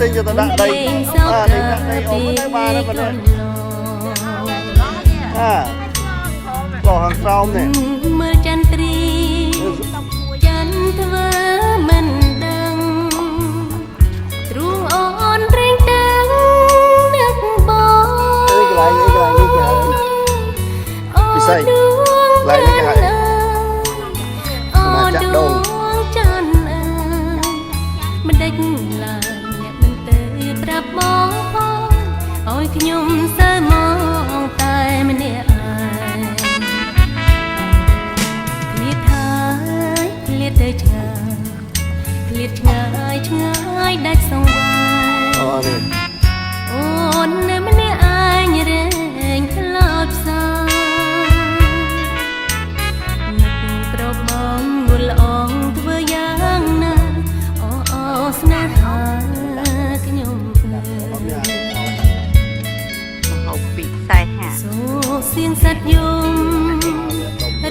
ទិញយកទៅដាក់ដីអានេះដាក់ដីអ៊ំទៅបានហើយប៉ុណ្ណេះអាកោខាងក្រោមនេះ មើលចន្ទ្រីចន្ទធ្វើមិនដឹងទ្រូងអូនរែងតាំងនឹកបង អើយកន្លែងនេះកន្លែងនេះគេហៅ អូ ពិសី ដួង កន្លែងនេះគេហៅ អូ ចាក់ដូ ដួ ង ងចន្ទអើយមិនដេចឡើយអ្នកមិនទៅប្រាប់បងផងឲ្យខ្ញុំសើមកតែម្នាក់ឯង ឃ្លាតហើយឃ្លាតទៅឆ្ងាយឃ្លាតឆ្ងាយឆ្ងាយដាច់សង្វាយ អូនេះ អូននៅម្នាក់ឯងរែងខ្លោចផ្សានឹកប្របងងួលល្អងធ្វើយ៉ាងណាអូអូស្នេហាខ្ញុំអើយ ហូបពីខ្សែហា សូសៀងសត្វយំ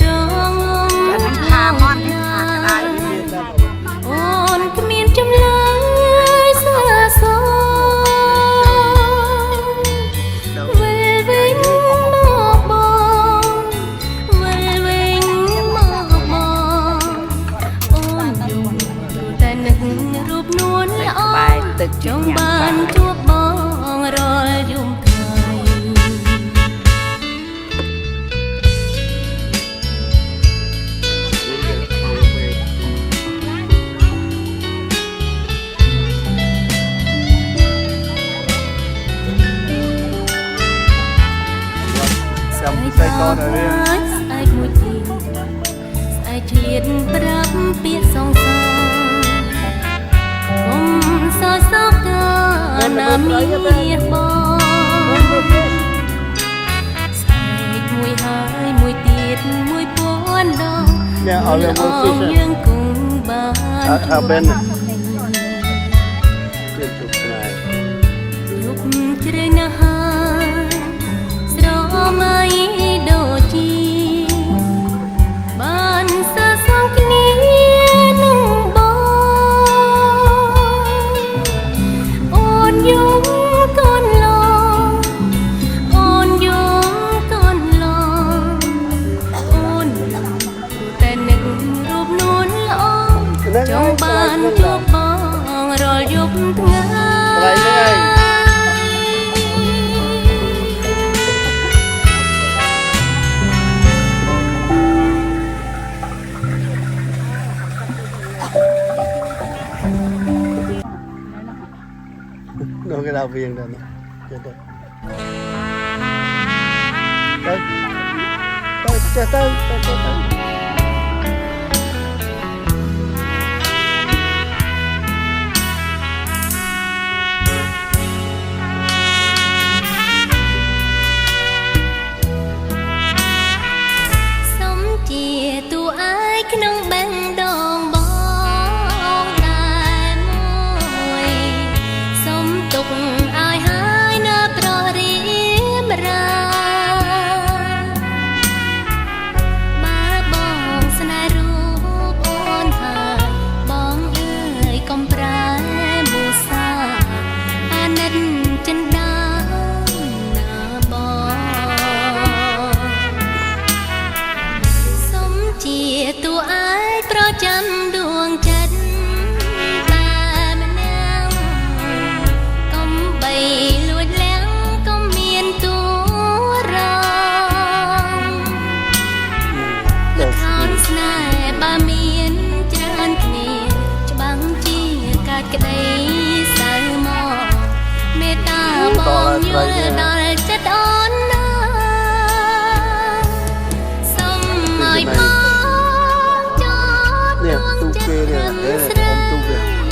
រងង អាហ្នឹង ឆ្ល ខា ង មន់នេះ ណា ខាក្តៅ អូនគ្មានចម្លើយសាសវិលវិញមកបងវិលវិញមកបងអូនយំព្រោះតែនឹករូបនួនល្អ ក្បែរទឹក ចង់បានជួបបងរាល់យំថ្ងៃ ចាំពិសីកនឲ្យវា ស្អែកមួយទៀតស្អែកឆ្លៀតប្រាប់ពាក្យសង្សារគុំសរសកាណាមានបងស្អែកមួយហើយមួយទៀតមួយពាន់ដង ញ៉ាឲ្យវាមើលស៊ី យើងគង់បាន អើអើបិនទៀតជប់ស្នេហ៍ យប់ជ្រៅណាស់ហើយស្រមៃដូចជាបានសរសងគ្នានឹងបងអូនយំកូនឡងអូនយំកូនឡងអូនយំព្រោះតែនឹករូបនួនល្អ ហ្នឹង ចង់បានជួបបងរាល់យប់ថ្ងៃ កន្លែងហ្នឹងឯង នោះគេដល់វៀងដែរចេះទៅទៅទៅចេះទៅទៅទៅទៅ សុំជាតួឯងក្នុងបេះដូងបងតែមួយសុំទុកឲ្យហើយនៅប្ររៀមរាបើបងស្នេហ៍រូបអូនហើយបងអើយកុំប្រែមូសាអាណិតចិនដាណាបង សុំជាតួឯងប្រចាំដួងចិត្តតែម្នាក់កុំបីលួចលាំងកុំមានតួរង ដល់ ខោនស្នេហ៍បើមានច្រើនគ្នាច្បាំងជាកាត់ក្តីសៅមកមេត្តាបងយល់ដល់ចិត្តអូនណាសូមឲ្យបងចត នេះ ដួង ទូ ចិត្ត គេនេះ រឹង អេ ស្រី អ៊ំទូគេ កុំ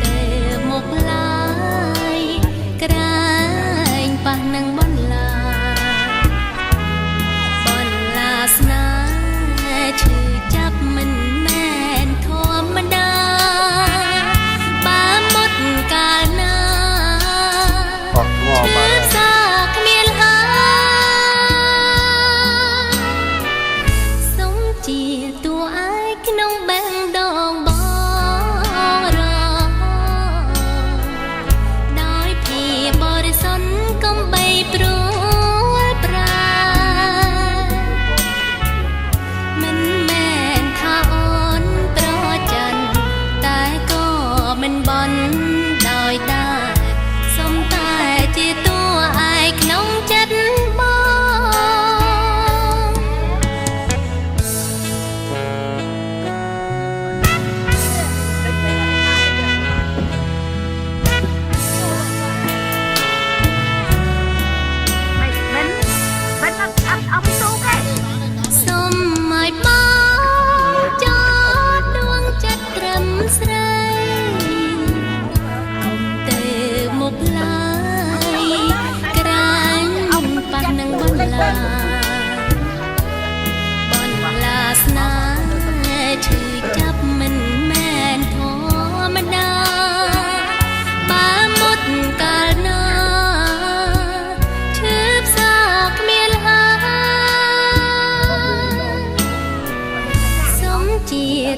ទៅមុខឡើយក្រែងប៉ះនឹងបន្លា បន្លាស្នេហ៍ឈឺចាប់មិនមែនធម្មតាបើមុតកាលណា អស់ង ឈឺ បាន ផ្សាគ្មានហើយសុំជាតួឯងក្នុងបេះដូ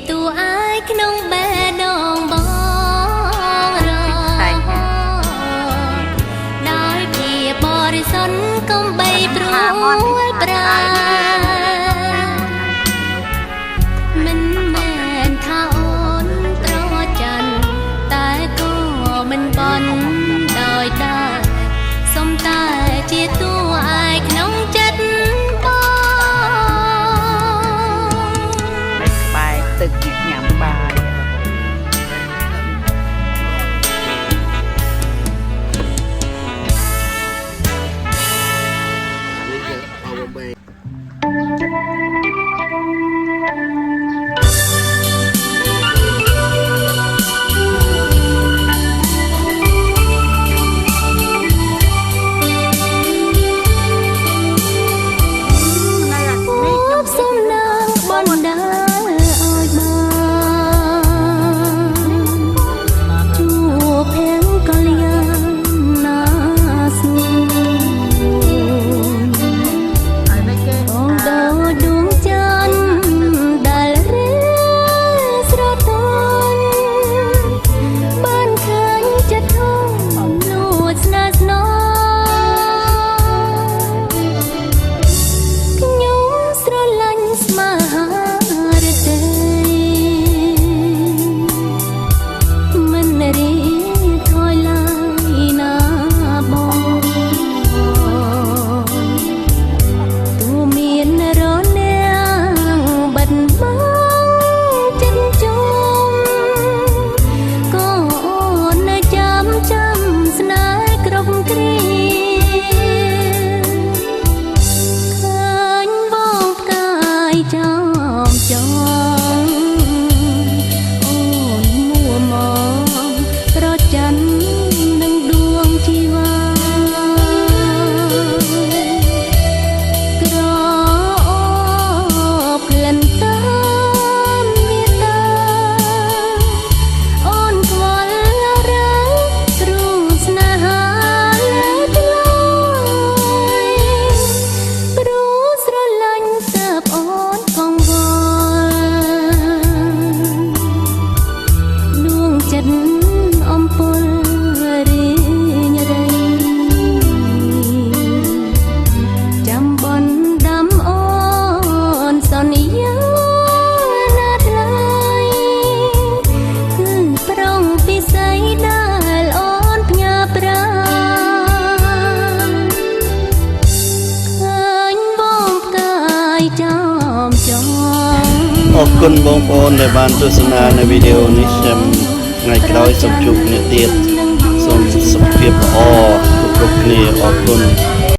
តួអាយក្នុងបេះដូងបងរដោយភាពបរិសុទ្ធកុំបីព្រួលប្រាមិនមែនថាអូនត្រច័ន្ទតែក៏មិនបន់ដោយដែរសុំតែជាតួអាយក្នុងចិត្តបង នៅក្បែរទឹកអ្នកញ៉ាំបាយ នេះគឺ power bank. ពួបសំណាងបណ្ដាលឲ្យបានជួបភាំងកល្យាណាស្ងួនបងដូចដួងច័ន្ទដែលរះស្រទន់បានឃើញចិត្តធំលួចស្នេហ៍ស្នង ខ្ញុំស្រឡាញ់ស្មារតីមិនរីថយឡើយណាបងទូមានរនាំងបិទបាំងចិត្តជុំក៏អូននៅចាំចាំស្នេហ៍គ្រប់គ្រា ឃើញបងផ្កាយចំចងអូនមួមងប្រច័ននឹងដួងជីវ៉ាក្រអូបក្លិនតាមមេត្តាអូនខ្វល់រាំងទ្រូងស្នេហាលើថ្លៃ ព្រោះស្រឡាញ់ទើបអូនកង្វល់ដួងចិត្តអំពុលរីងរៃចាំបនដាំអូនសន្យាណាថ្លៃគឺប្រងពិសីដែលអូនផ្ញើប្រា ឃើញបងផ្កាយចំចង អរគុណបងប្អូនដែលបានទស្សនានៅវីដេអូនេះខ្ញុំថ្ងៃក្រោយសូមជួបគ្នាទៀតសូមសុខភាពល្អគ្រប់ៗគ្នាអរគុណ។